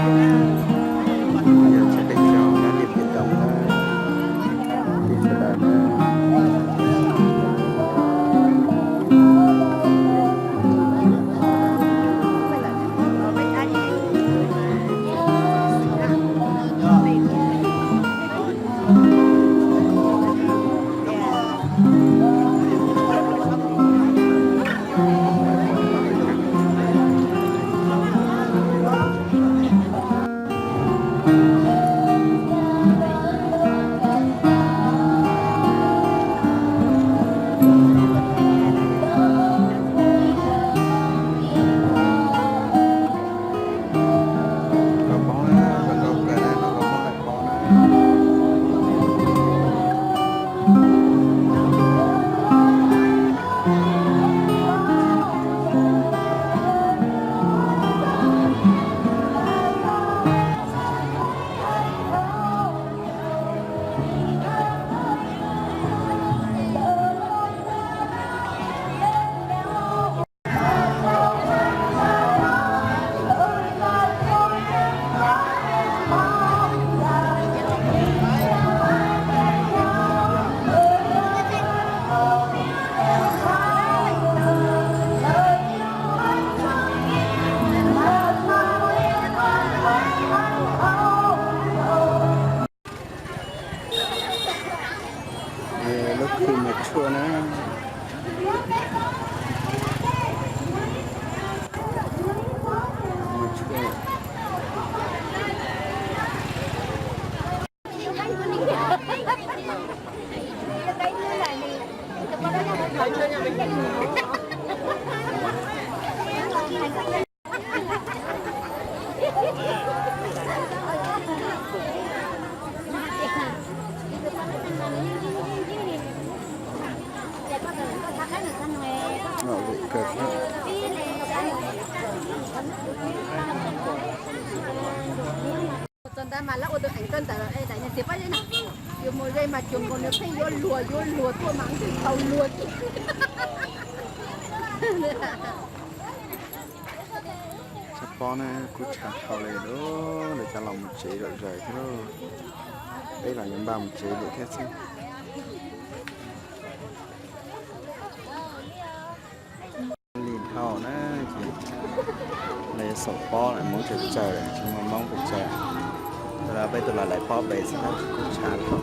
Yog tsis peb caug na, niam txiv tau na, tij sawv daws na. Lub khw mus tshuaj na. Mus tshuaj. Txog ntawd mas lawv ua tus eev rau ntawd, daim niag txiv pob zeb no, yus mus ze mas cuag nkaus nws pheej yuav luag yuav luag tuaj mas ntws tau luag. Tshav pob na, kub tshav dhau li lauj, lawv cov los mus tsev zom zaws thiab lauj. Peb los yuav npaj mus tsev lawm thiab xwb. Li dhau na, ces lawv yuav xaum pob lawm, Hmoob tsaws tsaws, tsis muaj Hmoob pes tsawg. Tus no peb tus los lawv pob pes xwb tab sis kub tshav dhau.